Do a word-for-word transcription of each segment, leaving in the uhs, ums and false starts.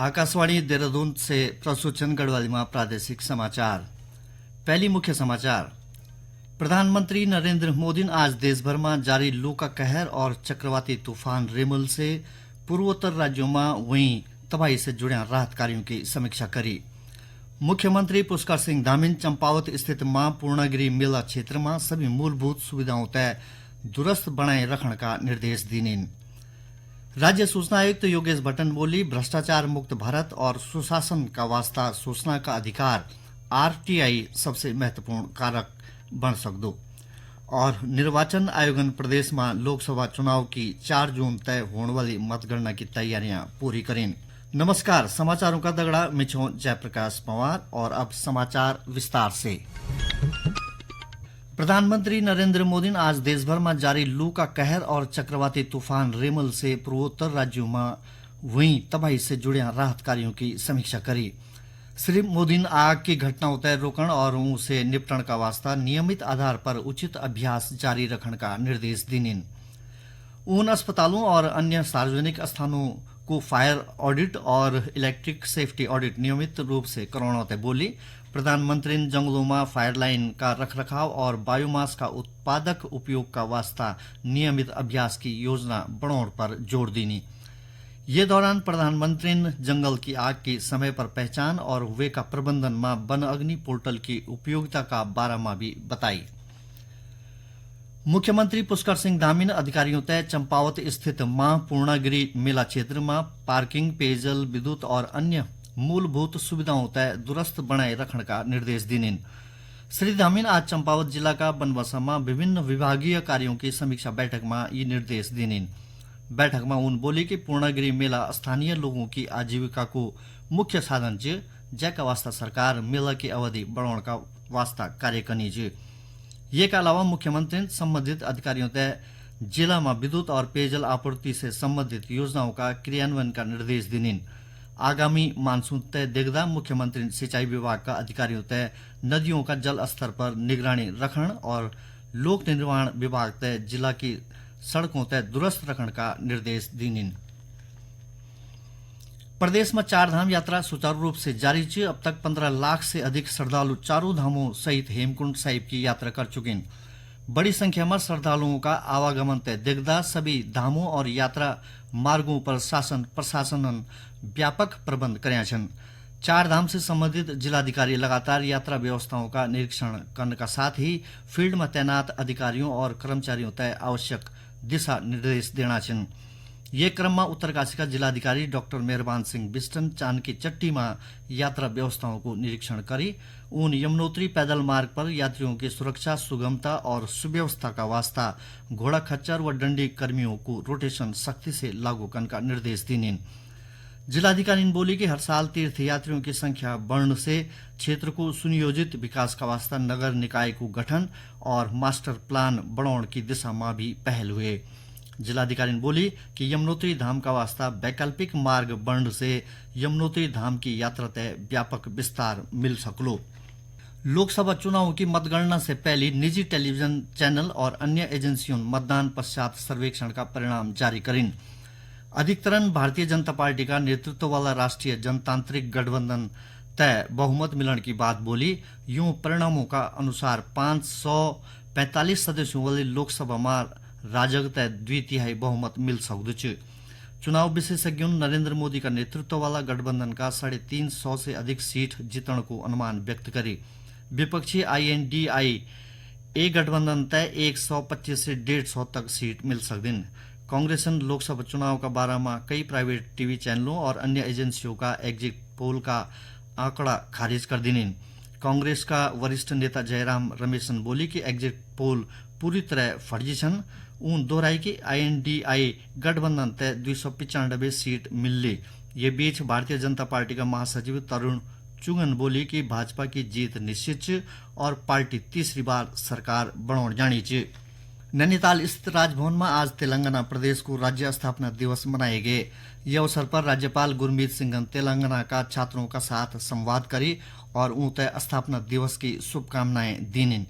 आकाशवाणी देहरादून से प्रस्तुत छन गढ़वाली मा प्रादेशिक समाचार। पहली मुख्य समाचार। प्रधानमंत्री नरेंद्र मोदीन आज देशभर मा जारी लू का कहर और चक्रवाती तूफान रेमल से पूर्वोत्तर राज्यों मा हुई तबाही से जुड़्या राहत कार्यों की समीक्षा करी। मुख्यमंत्री पुष्कर सिंह धामीन चंपावत स्थित मां पूर्णागिरी मेला क्षेत्र मा सभी मूलभूत सुविधाओं तय दुरुस्त बनाए रखण का निर्देश दीनिन। राज्य सूचना आयुक्त योगेश भट्टन बोली, भ्रष्टाचार मुक्त भारत और सुशासन का वास्ता सूचना का अधिकार, आरटीआई, सबसे महत्वपूर्ण कारक बन सकदो। और निर्वाचन आयोगन प्रदेश मा लोकसभा चुनाव की चार जून तय होण वाली मतगणना की तैयारियां पूरी करीन। नमस्कार, समाचारों का दगड़ा मिछो जयप्रकाश पवार। और अब समाचार विस्तार से। प्रधानमंत्री नरेंद्र मोदीन आज देशभर मा जारी लू का कहर और चक्रवाती तूफान रेमल से पूर्वोत्तर राज्यों मा हुई तबाही से जुड़्या राहत कार्यों की समीक्षा करी। श्री मोदीन आग की घटनाओं तय रोकण और ऊं से निपटण का वास्ता नियमित आधार पर उचित अभ्यास जारी रखण का निर्देश दीनिन। उन अस्पतालों और अन्य सार्वजनिक स्थानों को फायर ऑडिट और इलेक्ट्रिक सेफ्टी ऑडिट नियमित रूप से कराणा ते बोली। प्रधानमंत्री ने जंगलों में फायर लाइन का रखरखाव और बायोमास का उत्पादक उपयोग का वास्ता नियमित अभ्यास की योजना बनाने पर जोर दीनी। ये दौरान प्रधानमंत्री ने जंगल की आग की समय पर पहचान और वे का प्रबंधन में वन अग्नि पोर्टल की उपयोगिता का बारे में भी बताई। मुख्यमंत्री पुष्कर सिंह धामी ने अधिकारियों तय चंपावत स्थित मां पूर्णागिरी मेला क्षेत्र में पार्किंग, पेयजल, विद्युत और अन्य मूलभूत सुविधाओं तय दुरुस्त बनाए रखने का निर्देश दीनिन। श्री धामीन आज चंपावत जिला का बनवासा में विभिन्न विभागीय कार्यों की समीक्षा बैठक में ये निर्देश दीनिन। बैठक में उन बोली कि पूर्णागिरी मेला स्थानीय लोगों की आजीविका को मुख्य साधन च, जैका वास्ता सरकार मेला की अवधि बढ़ाने का वास्ता कार्य करनी च। ये का अलावा मुख्यमंत्री ने संबंधित अधिकारियों तय जिला में विद्युत और पेयजल आपूर्ति से संबंधित योजनाओं का क्रियान्वयन का निर्देश दीनिन। आगामी मानसून तय देखदा मुख्यमंत्री ने सिंचाई विभाग का अधिकारियों तय नदियों का जल स्तर पर निगरानी रखण और लोक निर्माण विभाग तय जिला की सड़कों तय दुरुस्त रखण का निर्देश दीनिन। प्रदेश में चार धाम यात्रा सुचारू रूप से जारी च। अब तक पन्द्रह लाख से अधिक श्रद्धालु चारों धामों सहित हेमकुंड साहिब की यात्रा कर चुके हैं। बड़ी संख्या में श्रद्धालुओं का आवागमन तय देखदा सभी धामों और यात्रा मार्गों पर शासन प्रशासन व्यापक प्रबंध करया छन। चार धाम से संबंधित जिलाधिकारी लगातार यात्रा व्यवस्थाओं का निरीक्षण करने का साथ ही फील्ड में तैनात अधिकारियों और कर्मचारियों तय आवश्यक दिशा निर्देश देना छन। ये क्रम में उत्तरकाशी का जिलाधिकारी डॉक्टर मेहरबान सिंह बिस्टन चांद की चट्टी में यात्रा व्यवस्थाओं को निरीक्षण करी। उन यमुनोत्री पैदल मार्ग पर यात्रियों की सुरक्षा, सुगमता और सुव्यवस्था का वास्ता घोड़ा खच्चर व डंडी कर्मियों को रोटेशन सख्ती से लागू करने का निर्देश दीनिन। जिलाधिकारी ने बोली कि हर साल तीर्थयात्रियों की संख्या बढ़ने से क्षेत्र को सुनियोजित विकास का वास्ता नगर निकाय को गठन और मास्टर प्लान बनाने की दिशा में भी पहल हुए। जिलाधिकारी ने बोली कि यमुनोत्री धाम का वास्ता वैकल्पिक मार्ग बढ़ने से यमुनोत्री धाम की यात्रा तय व्यापक विस्तार मिल सकलो। लोकसभा चुनाव की मतगणना से पहले निजी टेलीविजन चैनल और अन्य एजेंसियों ने मतदान पश्चात सर्वेक्षण का परिणाम जारी करिन। अधिकतरन भारतीय जनता पार्टी का नेतृत्व वाला राष्ट्रीय जनतांत्रिक गठबंधन तय बहुमत मिलण की बात बोली। यूं परिणामों का अनुसार पाँच सौ पैंतालीस सदस्यों वाली लोकसभा में राजग तय द्वि तिहाई बहुमत मिल सकदु च। चुनाव विशेषज्ञों ने नरेंद्र मोदी का नेतृत्व वाला गठबंधन का साढ़े तीन सौ से अधिक सीट जीतण को अनुमान व्यक्त करी। विपक्षी आईएनडीआई ए गठबंधन तय एक सौ पच्चीस से डेढ़ सौ तक सीट मिल सकदिन। कांग्रेस ने लोकसभा चुनाव का बारे में कई प्राइवेट टीवी चैनलों और अन्य एजेंसियों का एग्जिट पोल का आंकड़ा खारिज कर दिनिन। कांग्रेस का वरिष्ठ नेता जयराम रमेशन बोली कि एग्जिट पोल पूरी तरह फर्जी छन। उन दोहराई कि आईएनडीआई गठबंधन तय दुई सौ पिचानबे सीट मिलली। ये बीच भारतीय जनता पार्टी का महासचिव तरुण चुंगन बोली कि भाजपा की जीत निश्चित च और पार्टी तीसरी बार सरकार बनाने जानी च। नैनीताल स्थित राजभवन में आज तेलंगाना प्रदेश को राज्य स्थापना दिवस मनाए गए। ये अवसर पर राज्यपाल गुरमीत सिंह ने तेलंगाना का छात्रों का साथ संवाद करी और उन्हें स्थापना दिवस की शुभकामनाएं दीनिन।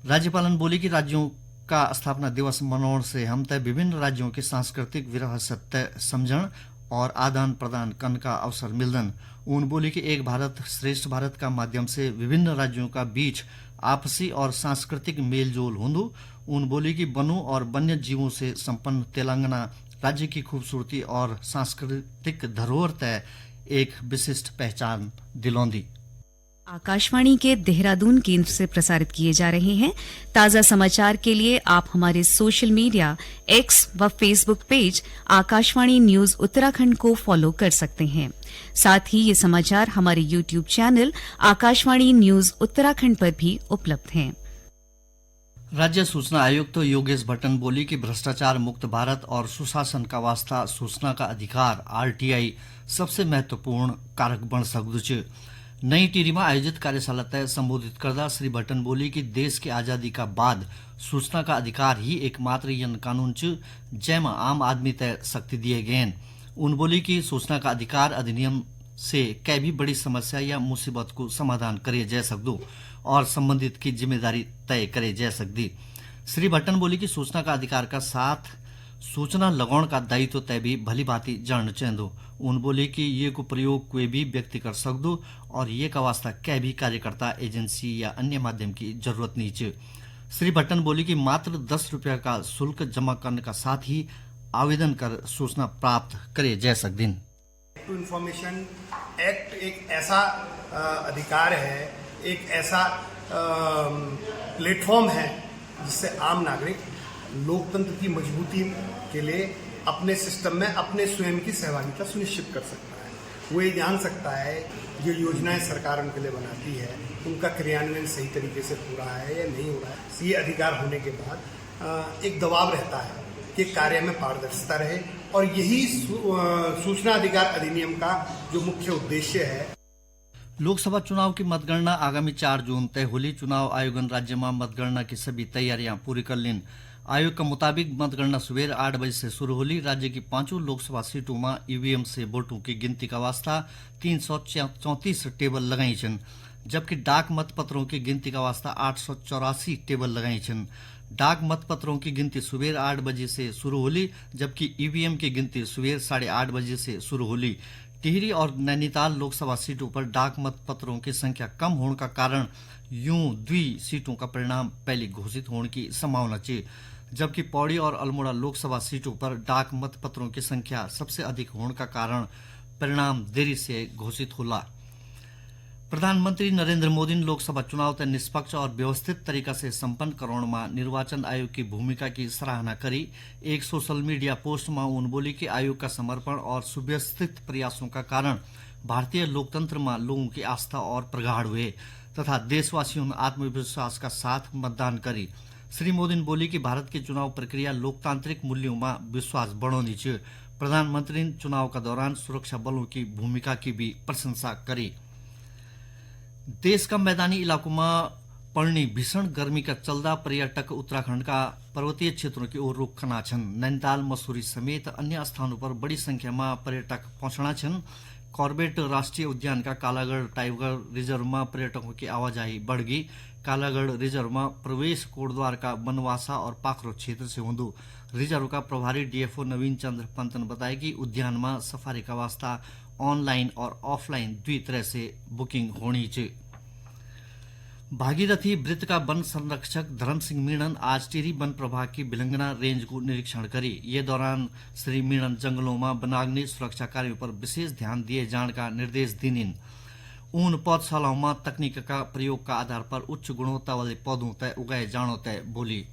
राज्यपालन बोली कि राज्यों का स्थापना दिवस मनाने से हम तय विभिन्न राज्यों की सांस्कृतिक विरासत तय समझण और आदान प्रदान कन का अवसर मिलदन। उन बोली कि एक भारत श्रेष्ठ भारत का माध्यम से विभिन्न राज्यों का बीच आपसी और सांस्कृतिक मेलजोल होंदु। उन बोली कि वनों और वन्य जीवों से संपन्न तेलंगाना राज्य की खूबसूरती और सांस्कृतिक धरोहर तय एक विशिष्ट पहचान दिलौंदी। आकाशवाणी के देहरादून केंद्र से प्रसारित किए जा रहे हैं। ताज़ा समाचार के लिए आप हमारे सोशल मीडिया, एक्स व फेसबुक पेज आकाशवाणी न्यूज़ उत्तराखंड को फॉलो कर सकते हैं। साथ ही ये समाचार हमारे YouTube चैनल आकाशवाणी न्यूज़ उत्तराखंड पर भी उपलब्ध हैं। राज्य सूचना आयुक्त योगेश भट्टन बोली कि भ्रष्टाचार मुक्त भारत और सुशासन का वास्ता सूचना का अधिकार, आरटीआई, सबसे महत्वपूर्ण कारक बन सकदु च। नई टिहरी में आयोजित कार्यशाला तय संबोधित करदा श्री भट्टन बोली कि देश की आजादी का बाद सूचना का अधिकार ही एकमात्र यन कानून च, जैमा आम आदमी तय शक्ति दिए गए। उन बोली कि सूचना का अधिकार अधिनियम से कै भी बड़ी समस्या या मुसीबत को समाधान करे जा सकदो और संबंधित की जिम्मेदारी तय करे जा सकदी। श्री भट्टन बोली कि सूचना का अधिकार का साथ सूचना लगाउण का दायित्व तय भी भली भांति जाणना चैंदो। उन बोली कि ये को प्रयोग कोई भी व्यक्ति कर सकदो और ये का वास्ता कै भी कार्यकर्ता, एजेंसी या अन्य माध्यम की जरूरत नहीं च। श्री भट्टन बोली कि मात्र दस रुपया का शुल्क जमा करने का साथ ही आवेदन कर सूचना प्राप्त करे जा सकदिन। टू इन्फॉर्मेशन एक्ट एक ऐसा अ, अधिकार है, एक ऐसा प्लेटफॉर्म है जिससे आम नागरिक लोकतंत्र की मजबूती के लिए अपने सिस्टम में अपने स्वयं की सहभागिता सुनिश्चित कर सकता है। वो ये जान सकता है जो योजनाएं सरकार उनके लिए बनाती है उनका क्रियान्वयन सही तरीके से हो रहा है या नहीं हो रहा है। ये अधिकार होने के बाद अ, एक दबाव रहता है कि कार्य में पारदर्शिता रहे और यही सू-, अ, सूचना अधिकार अधिनियम का जो मुख्य उद्देश्य है। लोकसभा चुनाव की मतगणना आगामी चार जून तय होली। चुनाव आयोगन राज्य में मतगणना की सभी तैयारियां पूरी कर लीन। आयोग के मुताबिक मतगणना सुबेर आठ बजे से शुरू होली। राज्य की पांचों लोकसभा सीटों में ईवीएम से वोटों की गिनती का वास्ता तीन सौ चौंतीस टेबल लगाई छन, जबकि डाक मतपत्रों की गिनती का वास्ता आठ सौ चौरासी टेबल लगाई छन। डाक मतपत्रों की गिनती सुबेर आठ बजे से शुरू होली, जबकि ईवीएम की गिनती सुबेर साढ़े आठ बजे से शुरू होली। टिहरी और नैनीताल लोकसभा सीटों पर डाक मतपत्रों की संख्या कम होने का कारण यूं द्वि सीटों का परिणाम पहले घोषित होने की संभावना च, जबकि पौड़ी और अल्मोड़ा लोकसभा सीटों पर डाक मतपत्रों की संख्या सबसे अधिक होने का कारण परिणाम देरी से घोषित होला। प्रधानमंत्री नरेंद्र मोदी ने लोकसभा चुनाव तय निष्पक्ष और व्यवस्थित तरीका से संपन्न कराने में निर्वाचन आयोग की भूमिका की सराहना करी। एक सोशल मीडिया पोस्ट में उन बोली कि आयोग का समर्पण और सुव्यवस्थित प्रयासों का कारण भारतीय लोकतंत्र में लोगों की आस्था और प्रगाढ़ हुए तथा देशवासियों ने आत्मविश्वास का साथ मतदान करी। श्री मोदी ने बोली कि भारत की चुनाव प्रक्रिया लोकतांत्रिक मूल्यों में विश्वास बढ़ानी चाहिए। प्रधानमंत्री ने चुनाव का दौरान सुरक्षा बलों की भूमिका की भी प्रशंसा करी। देश का मैदानी इलाकों में पड़नी भीषण गर्मी का चलदा पर्यटक उत्तराखंड का पर्वतीय क्षेत्रों की ओर रुख करना छन। नैनीताल, मसूरी समेत अन्य स्थानों पर बड़ी संख्या में पर्यटक पहुंचना छन। कॉर्बेट राष्ट्रीय उद्यान का कालागढ़ टाइगर रिजर्व में पर्यटकों की आवाजाही बढ़ गई। कालागढ़ रिजर्व में प्रवेश कोटद्वार का बनवासा और पाखरो क्षेत्र से होंदु। रिजर्व का प्रभारी डीएफओ नवीन चंद्र पंत ने बताया कि उद्यान में सफारी का वास्ता ऑनलाइन और ऑफलाइन दुई तरह से बुकिंग होनी चाहिए। भागीरथी वृत्त का वन संरक्षक धर्म सिंह मीणन आज टिहरी वन प्रभाग की भिलंगना रेंज को निरीक्षण करी। ये दौरान श्री मीणन जंगलों में वनाग्नि सुरक्षा कार्यों पर विशेष ध्यान दिए जाने का निर्देश दीनिन। उन पौधशालाओं में तकनीक का प्रयोग का आधार पर उच्च गुणवत्ता वाले पौधों तय उगाए जाणों तय बोली।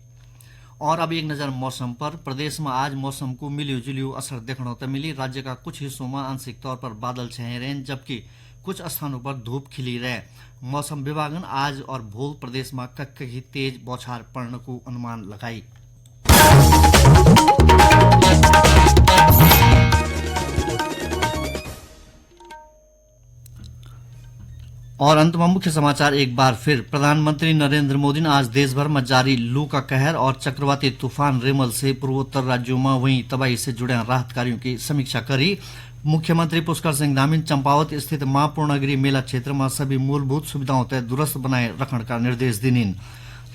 और अब एक नजर मौसम पर। प्रदेश में आज मौसम को मिलियो जुलियो असर देखने तो मिली। राज्य का कुछ हिस्सों में आंशिक तौर पर बादल छाए रहे, जबकि कुछ स्थानों पर धूप खिली रहे। मौसम विभागन आज और भोल प्रदेश में कख कखी तेज बौछार पड़ने को अनुमान लगाई। और अंत में मुख्य समाचार एक बार फिर। प्रधानमंत्री नरेंद्र मोदी ने आज देश भर में जारी लू का कहर और चक्रवाती तूफान रेमल से पूर्वोत्तर राज्यों में हुई तबाही से जुड़े राहत कार्यों की समीक्षा करी। मुख्यमंत्री पुष्कर सिंह धामी ने चंपावत स्थित मां पूर्णागिरी मेला क्षेत्र में सभी मूलभूत सुविधाओं तय दुरुस्त बनाए रखने का निर्देश दीनिन।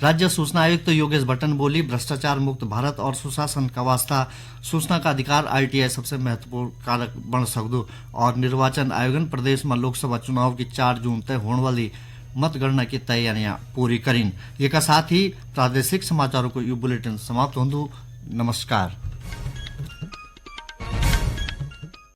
राज्य सूचना आयुक्त योगेश भट्टन बोली, भ्रष्टाचार मुक्त भारत और सुशासन का वास्ता सूचना का अधिकार, आरटीआई, सबसे महत्वपूर्ण कारक बन सकदु और निर्वाचन आयोगन प्रदेश में लोकसभा चुनाव की चार जून तय होने वाली मतगणना की तैयारियां पूरी करीन। ये का साथ ही प्रादेशिक समाचारों को यू बुलेटिन समाप्त होंदु। नमस्कार।